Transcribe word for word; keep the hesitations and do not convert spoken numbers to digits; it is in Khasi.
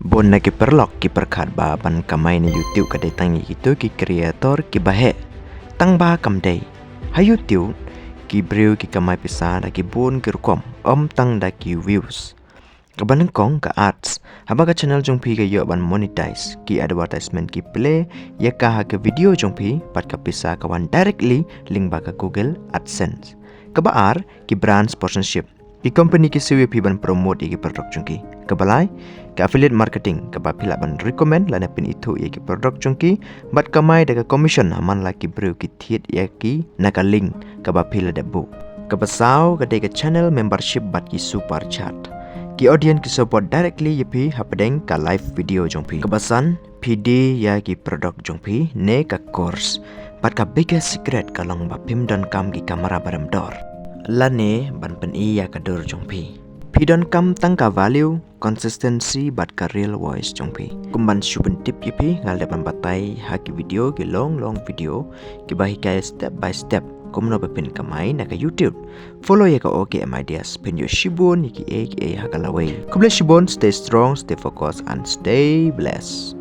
Bun na ki paralok ki pyrkhat ba ban kamai na YouTube ka dei tang ïa kito ki creator kiba heh. Tang ba kam dei. Ha YouTube ki briew ki kamai pisa da ki bun ki rukom, ym tang da ki views. Kaba nyngkong ka ads. Haba ka channel jong phi ka ïoh ban monetize, ki advertisement ki play ïa ka ha ka video jong phi, bad ka pisa ka wan directly lyngba ka Google AdSense. Kaba ar, ki brand sponsorship. Ki company ki siew ïa phi ban promote ïa ki product jong ki. Kaba lai, ka affiliate marketing, kaba phi lah ban recommend lane pynithuh ïa ki product jong ki, bad kamai da ka commission ha man la ki briew ki thied ïa ki na ka link kaba phi la dep buh. Kaba saw ka dei ka channel membership bad ki super chat. Ki audience ki support directly ïa phi hapdeng ka live video jong phi. Kaba san, phi die ïa ki product jong phi ne ka course. Bad ka biggest secret ka long ba phim donkam ki camera ba dang dor, lane ban pyni ïa ka dur jong phi. Phi donkam tang ka value, consistency bad ka real voice jong phi. Kum ban shu pyntip ïa phi, nga la dep ban batai ha ki video, ki long long video kiba hikai step by step kumno ba phin kamai na ka YouTube. Follow ïa ka OK M Ideas, phin ïoh shibun ïa kiei kiei ha ka lawei. Khublei shibun, stay strong, stay focused and stay blessed.